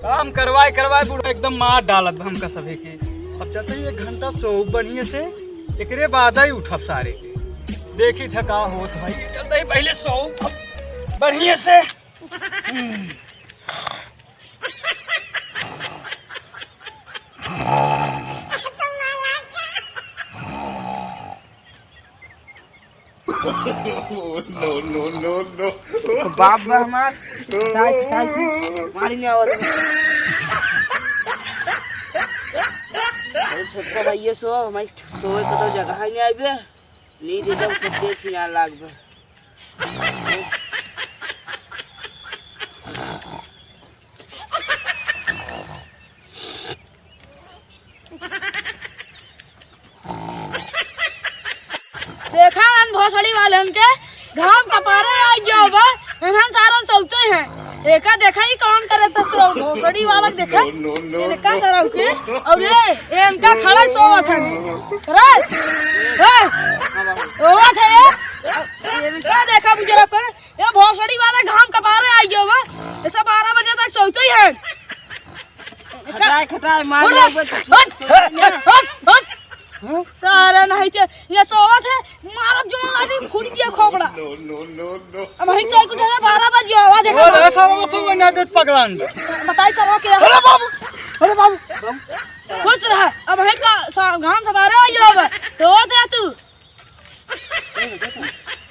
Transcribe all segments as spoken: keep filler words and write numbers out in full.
काम करवाए करवाए बुढ़ा एकदम मार डालत बा हमका सभे के। अब चलते ही एक घंटा सोउब बढ़िया से, एकरे बाद ही उठब सारे के। देखी था का होत भाई, चलते ही पहले सोउब बढ़िया से। No, no, no, no। बाप बा हमार, ताई, ताई, मारी नहीं आवत। अरे छोटका भैया सो, हमारी सोए को तो जगह ही नहीं आइबे। नींद एकदम खूब तेज ही आने लागबे। देखा हन भोसड़ी वालन के, घाम कपारे आ गयो बा, इन्हन सारन सौते हैं। एका देखा ही कौन करे तो सो भोसड़ी वाला के देखा। No, no, no, इनका no। सरऊ के, और ये, ये इनका खड़ा सोवत है। रे, ए, सोवत है ये। इनका देखा बुजुर्ग पर, ये भोसड़ी वाला घाम कपारे आ गयो बा। ये सब बारह बजे तक सोते ही हैं। खटाए, खटाए, मार उठ, लो, बस। उठ, उठ, उठ। हाँ? सारा नहीं चे, ये सोवत है, मारब जो लाठी फूट दिया खोपड़ा। No, no, no, no। अब वहीं से उठे हैं, बारह बजे आवाज है। ओ, ऐसा वो सो ना देत पगलान। बताई सरवा के। अरे बाबू, अरे बाबू। खुश रहा, अब वहीं का सा-, घाम सवारे आ जाओ अब। तो हो गया तू।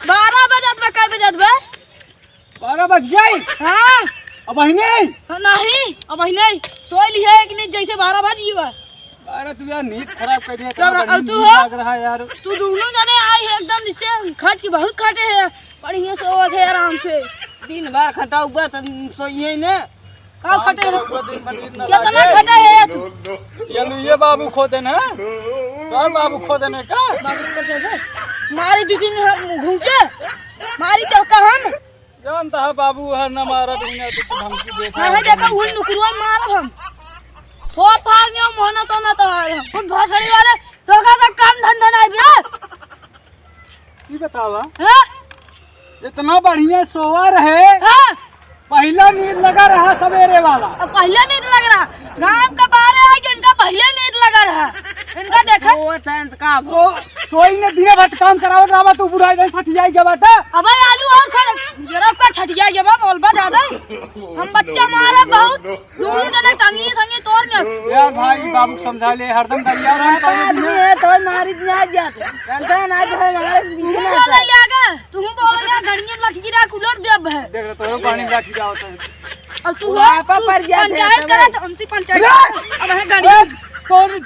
बारह बजत बा, कै बजत बा? बारह बज गई? हाँ। अबहीं नहीं? हाँ, नहीं, अबहीं नहीं। सोई लिहे एक नींद जैसे बारह बज गई बा। अरे तू यार नींद खराब कर दिया, चल, इतना बढ़िया अब तू नींद हो? लाग रहा है यार। तू दोनों जने आई है एकदम जिससे खट के बहुत खटे हैं, बढ़िया सोवत है आराम से। दिन भर खटा हुआ तो सोइए ने। का खटे है? कितना खटे है तू? ये लो, ये बाबू खो देना है। का बाबू खो देने का? बाबू खो देने। मारी दीदी ने हम घूंचे। मारी तो का हम? जानता है बाबू है ना मारा तो इन्हें तो धमकी देता हाँ, है। देखो उन नुकरुआ मारब हम। फो पार नहीं मोहना सोना तो है हम। उन भोसड़ी वाले तो का सब काम धंधा नहीं बे। ई बतावा, हाँ? इतना बढ़िया सोवा रहे, हाँ? पहला नींद लगा रहा सवेरे वाला। अब पहले नींद लग रहा, घाम कपारे आए कि इनका पहले नींद लगा रहा। इनका देखा? सोवत है, इनका अब सो-, सोई ने दिने भर काम करावत रहा, तू बुढ़ा इधर सठियाई के बाटा। अबे आलू और खा, जरा का छठिया के बा, बोलबा ज्यादा। हम बच्चा मारा बहुत। दोनों जने टंगी संगी तोड़ ने। यार भाई, बाबू समझा ले, हरदम गरिया रहा है, बाबा तो आदमी है, तो मारी ना जाते। जानता है ना, तो हमारे से तू पीछे ना बोला हटे। ले आगे, तू बोला ले, गड़िया लठीरा कुलर देब है। देख रहे तो हो, पानी लाठी जाओ तो। अब तू वो हो, आपा तू पर जाते हैं, पंचायत तो करा, नहीं। तो हमसे पंचायत अरे! करा। अब है गड़िया। अरे! तोरी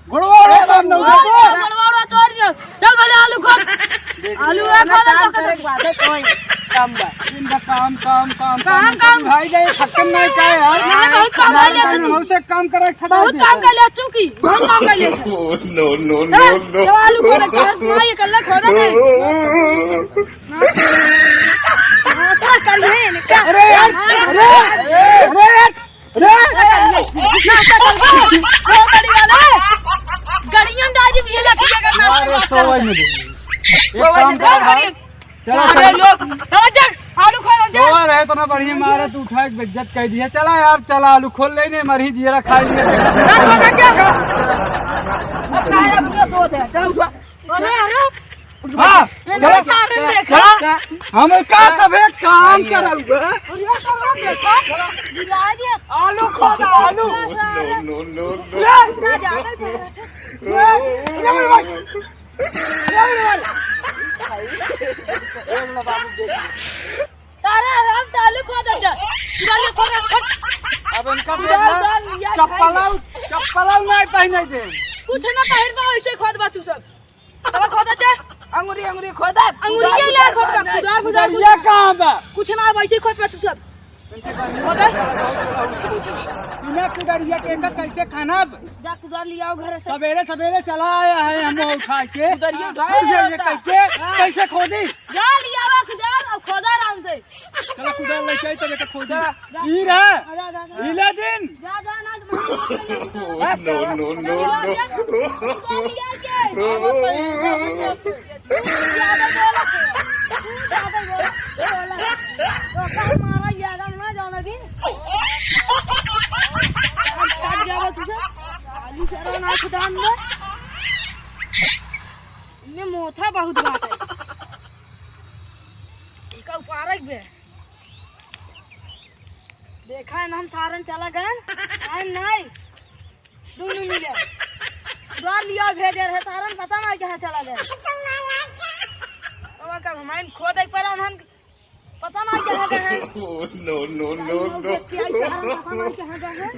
घोड़वा उड़ा काम ना उठा। घोड़वा उड़ा तोड़ दियो। चल भले आलू खोद। देख आलू ले, ना खोद, काम तो करे के बात है, कोई काम बा। दिन भर काम, काम, काम, काम, काम, काम। भाई जाए, खत्म नहीं का है यार। ना, बहुत काम हमारे कर ले काम तू। हमसे काम करे के बहुत खत्म काम है। कर ले तू की, बहुत काम कर ले। Oh, no, no, no, हैं? no। चल आलू खोद, घर में ये कर ले, खोद दे। नाश्ता कर ले, निकाल। अरे यार, अरे, अरे यार। अरे! नाश्ता कर ले। वो बड़ी वाला। गड़ियन डाल दी, ये लठिया का नाश्ता अरे, कर। सोवै में दे। एक सोवै काम में कर दे। भाई। चला, सारे चला। लोग, चला, चल, आलू खा लो, चल। सोवा रहे तो ना बढ़िया मारे, तू उठा के बेइज्जत कर दिया। चला यार, चला, आलू खोल ले, ने मरही जियरा खा लिया। ना, ना, ना, चल। अब काहे अपने सो दे, चल उठा। अरे, अरे। हाँ, ये चला, सारे चला, देखा। चला। हम का सभे काम करल बा। अरे, सारे देखा। गिरा दिया। आलू खोद, आलू। No, no, no, no। ले। ना जाने थे। ले, ले, ले, ले। सारे आराम से आलू खोद जा। आलू खोद, खोद। अब इनका चल, चल, लिया चप्पल खाई। आउ, चप्पल आउ नहीं पहने दे। कुछ ना पहिर बा, ऐसे खोद बा तू सब। चलो खोदा जा। अंगुरी, अंगुरी खोदा। अंगुरी ये ले खोद बा, कुदार, कुदार, कुदार। कहाँ बा? कुछ ना, वैसे खोद बा तू सब। खोदा। बिना कुदारिया के का कैसे खाना? जा कुदार लियाओ घर से। सवेरे, सवेरे चला आया है हम उठा के। कुदारिया उठाए कैसे, होता। कैसे, हाँ। कैसे खोदी? जा लियावा कुदार और खोदा आराम से। चला कुदार लेके आई, तबे तो खोदी। जा, जा। ई रहा। जा, जा, जा। ई ले जिन। जा, जा, ना, तो बस, बस, बस। No, no, no, no। जा, जा। कुदार लिया के। ज्यादा बोला। तू ज्यादा बोला। बोला। तो कल मारा ज्यादा ना जाना दी। पारक बे। देखा है ना, हम सारन चला गए। आए नहीं। दोनों मिले। द्वार लिया भेजे रहे सारन, पता नहीं कहाँ चला गए। अब कब हमारे खो देख पड़ा उन्हन, पता नहीं कहाँ गए हैं। Oh, no, no, no, no। देखती आई सारन, पता नहीं कहाँ गए हैं।